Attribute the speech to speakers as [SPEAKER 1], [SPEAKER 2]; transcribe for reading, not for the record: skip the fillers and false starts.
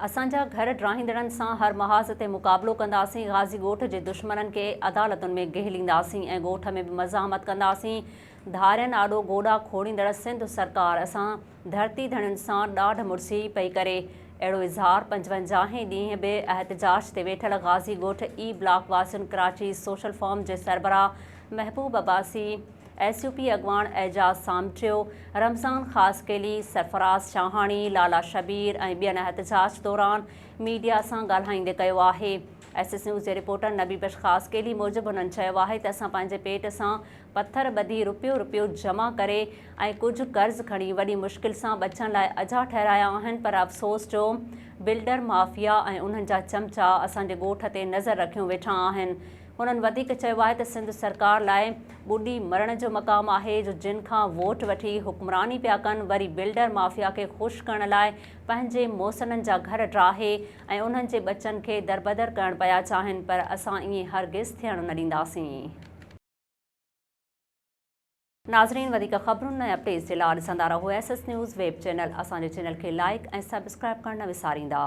[SPEAKER 1] اسان جا گهر ڊاهيندڙن سان هر محاذ تي مقابلو ڪنداسين، غازي ڳوٺ جي دشمنن کي عدالتن ۾ گهلينداسين ۽ ڳوٺ ۾ به مزاحمت ڪنداسين، ڌارين آڏو گوڏا کوڙيندڙ سنڌ سرڪار اسان ڌرتي ڌڻين سان ڏاڍ مڙسي پئي ڪري. اهڙو اظهار پنجونجاهين ڏينهن به احتجاج تي ويٺل غازي ڳوٺ اي بلاڪ واسين ڪراچي سوشل فورم جي سربراهه محبوب عباسي، ايس يو پي اڳواڻ اعجاز سامٽيو، رمضان خاصخيلي، سرفراز شاهاڻي، لالا شبير ۽ ٻين احتجاج دوران ميڊيا سان ڳالهائيندي ڪيو آهي. ايس ايس نيوز جي رپورٽر نبي بخش خاصخيلي موجب هنن چيو آهي ته اسان پنهنجي پيٽ سان پٿر ٻڌي رپيو رپيو جمع ڪري ۽ ڪجهه قرض کڻي وڏي مشڪل سان ٻچن لاء اجها ٺهرايا آهن پر افسوس جو بلڊر مافيا ۽ انهن جا چمچا اسان جي ڳوٺ تي نظر رکيون ويٺا آهن. هنن وڌيڪ چيو آهي ته سنڌ سرڪار لاء ٻڏي مرڻ جو مقام آهي جو جن کان ووٽ وٺي حڪمراني پيا ڪن وري بلڊر مافيا کي خوش ڪرڻ لاء پنهنجي محسنن جا گهر ڊاهي ۽ انهن جي ٻچن کي دربدر ڪرڻ پيا چاهين پر اسان ائين هرگز ٿيڻ نه ڏينداسين. ناظرين وڌيڪ خبرن ۽ اپڊيٽس جي لاء ڏسندا رهو S S news web channel اسان جي چينل کي لائيڪ ۽ سبسڪرائيب ڪرڻ نه وساريندا.